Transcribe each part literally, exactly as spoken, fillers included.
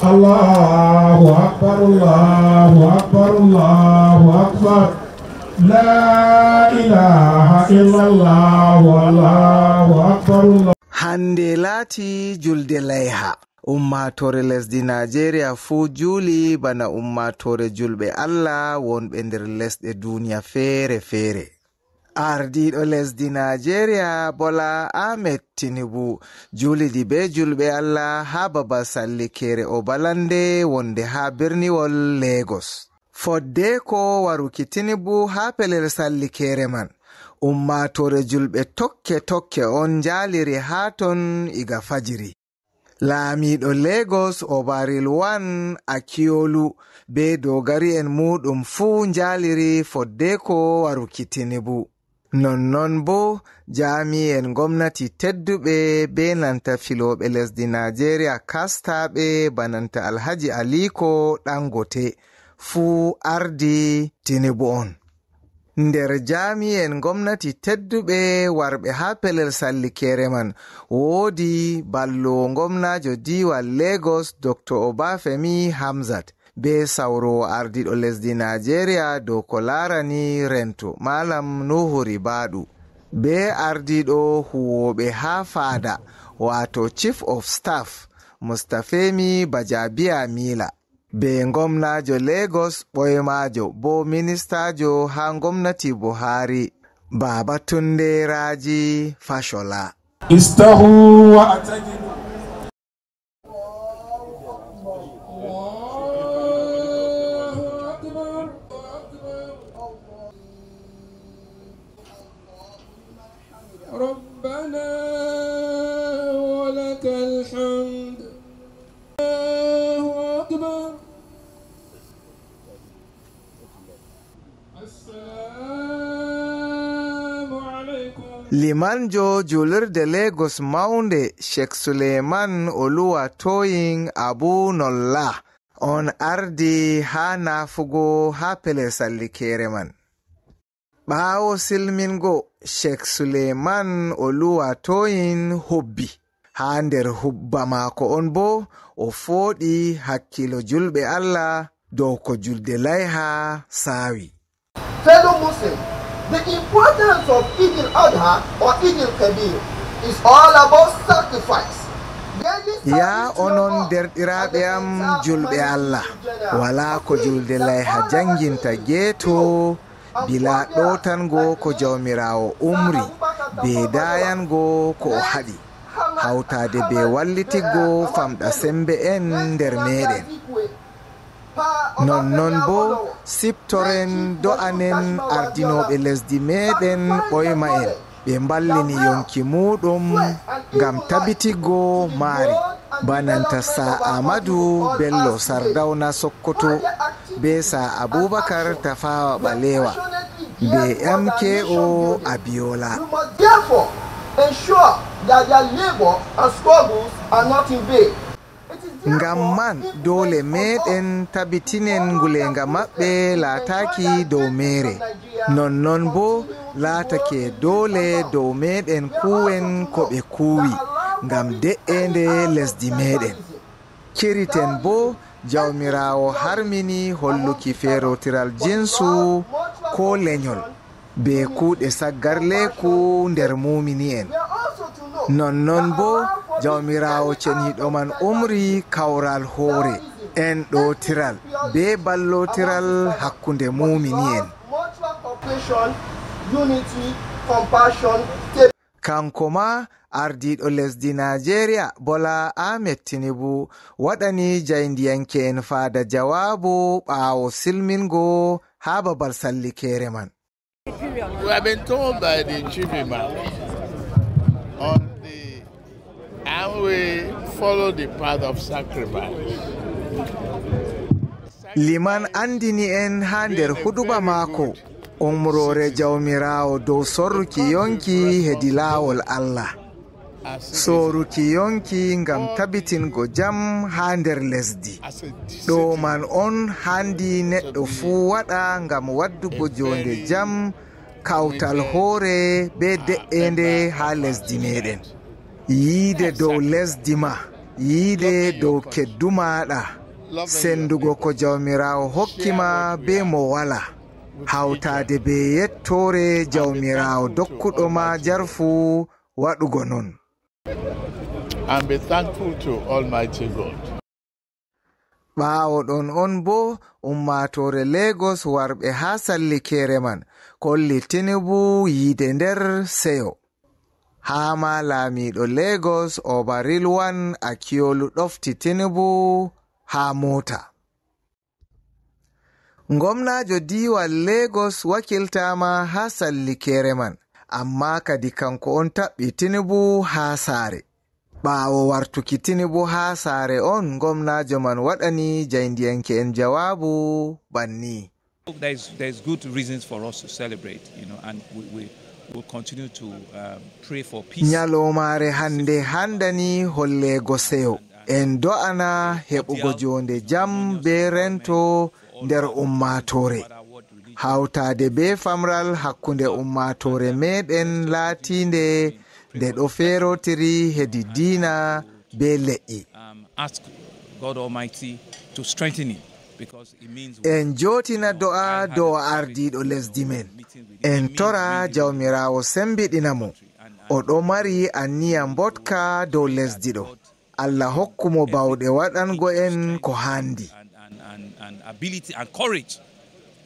الله أكبر، الله أكبر، الله أكبر. لا إله إلا الله، الله أكبر، الله. Hannde laati julde layha. Ummaatoore lesdi Naajeeriya fuu juuli bana ummaatoore julɓe Allah wonɓe nder lesɗe duniya feere feere. Ardiiɗo lesdi Naajeeriya, Bola Ahmed Tinubu, juulidi bee julɓe Allah haa babal sallikeere Obalande wonde haa berniwol Lagos. Foddeeko waruki Tinubu haa pelel sallikeere man, ummaatoore julɓe tokke tokke on njaaliri haa ton iga fajiri. Laamiiɗo Lagos, Oba Rilwan Akiolu, bee doogari'en muuɗum fuu njaaliri foddeeko waruki Tinubu. Nonnon boo, jaami'en ngomnati tedduɓe bee nanta filooɓe lesdi Naajeeriya kastaaɓe bananta Alhaji Aliko Dangote fuu ardi Tinubu on. Nder jaami'en ngomnati tedduɓe warɓe haa pelel sallikeere man, woodi balloowo ngomnaajo diiwal Lagos, Doktor Obafemi Hamzat, bee sawroowo ardiiɗo lesdi Naajeeriya dow ko laarani rento, Malam Nuhu Ribadu, bee ardiiɗo huwooɓe haa faada, waato Chief of Staff, Mustafemi Bajabiamila, bee ngomnaajo Lagos ɓoymaajo, boo ministaajo haa ngomnati Buhari, Babatunde Raji Fashola. استووا واعتدلوا. الله أكبر. ربنا ولك الحمد. الله أكبر. السلام عليكم. Limanjo juulirde Lagos mawnde, Sheikh Suleiman Oluwatoyin Abu Nolla, on ardi haa naafugo haa pelel sallikeere man. Ɓaawo silmingo, Sheikh Suleiman Oluwatoyin hubbi. Haa nder hubba maako on boo, o fooɗi hakkiilo julɓe Allah dow ko julde layha saawi. Fellow Muslims, the importance of Eid al-Adha or Eid al-Kabir is all about sacrifice. Yaa onon derɗiraaɓe am julɓe Allah, walaa ko julde layha jannginta geeto bilaa ɗootango ko Jawmiraawo umri, bee daayango ko o haɗi, hawtaade bee wallitiggo famɗa semmbe en nder meeɗen. Nonnon boo, siftoren, do'anen ardinooɓe lesdi meeɗen ɓoyma en, ɓe mballini yonki muuɗum ngam tabitiggo maari, bananta Sir Ahmadu Bello Sardawna Sokoto, bee Sir Abubakar Tafawa Balewa, bee M K O Abiola. You must therefore ensure that their labor and struggles are not in vain. Ngam man, doole meeɗen tabitinen nguleenga maɓɓe laataaki dow meere. Nonnon boo, laatake doole dow meeɗen kuuwen ko ɓe kuuwi ngam de'eende lesdi meeɗen. Ciriten boo, Jawmiraawo harmini holluki feerootiral jinsu koo lenyol bee kuuɗe saggarleeku nder muumini'en. Nonnon boo, Jawmiraawo ceniiɗo man umri kawral hoore, enɗootiral bee ballootiral hakkunde muumini'en. Mutual cooperation, unity, compassion, stability. Kanko maa, ardiiɗo lesdi Naajeeriya, Bola Ahmed Tinubu, waɗani jaayndiyanke'en faada jawaabu ɓaawo silmingo haa babal sallikeere man. We have been told by the chief imam on the, and we follow the path of sacrifice. Liman anndini en haa nder huɗuba maako, umroore Jawmiraawo dow sorruki yonki hedi laawol Allah. Sooruki yonki ngam tabitingo jam haa nder lesdi. Ɗo man on handi neɗɗo fuu waɗa ngam waddugo joonde jam, kawtal hoore bee de'eende haa lesdi meeɗen. Yiide dow lesdi ma, Yiide dow keddu maaɗa, senndugo ko Jawmiraawo hokki ma bee mo walaa, hawtaade bee yettoore Jawmiraawo dokkuɗo ma jarfu waɗugo non. And be thankful to Almighty God. Ɓaawo ɗon on boo, ummaatoore Lagos warɓe haa sallikeere man kolli Tinubu yiide nder seyo. Haa ma laamiiɗo Lagos, Oba Rilwan Akiolu ɗofti Tinubu haa moota. Ngomnaajo diiwal Lagos wakiltaama haa sallikeere man, ammaa kadi kanko on taɓɓi Tinubu haa saare. Ɓaawo wartuki Tinubu haa saare on, ngomnaajo man waɗani jaayndiyanke'en jawaabu banni. There's, there's good reasons for us to celebrate, you know, and we, we will continue to um, pray for peace. Nyaloomaare hannde handani holleego seyo. En do'ana heɓugo joonde jam bee rento nder ummaatoore. Hawtaade bee famral hakkunde ummaatoore meɗen laatiinde nde ɗo feerotiri hedi diina bee leƴƴi. Um, ask God Almighty to strengthen him because it means En jootina do'a dow ardiiɗo lesdi men. En tora Jawmiraawo sembiɗina mo. O ɗo mari anniya mboɗka dow lesdi ɗo. Allah hokku mo bawɗe waɗango en ko handi. And, and, and, and ability and courage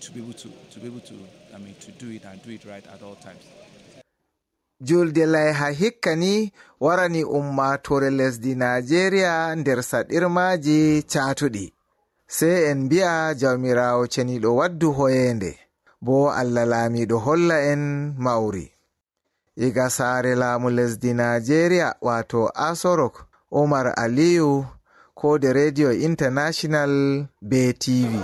to be able to, to be able to, I mean, to do it and do it right at all times. Julde layha hikka ni warani ummaatoore lesdi Naajeeriya nder saɗirmaaji caatuɗi. Sey en mbi'a Jawmiraawo ceniiɗo waddu hoyeende, boo Allah laamiiɗo holla en mawri. Iga saare laamu lesdi Naajeeriya, waato Aso Rock, Umar Aliyu, koode Radio International bee T V.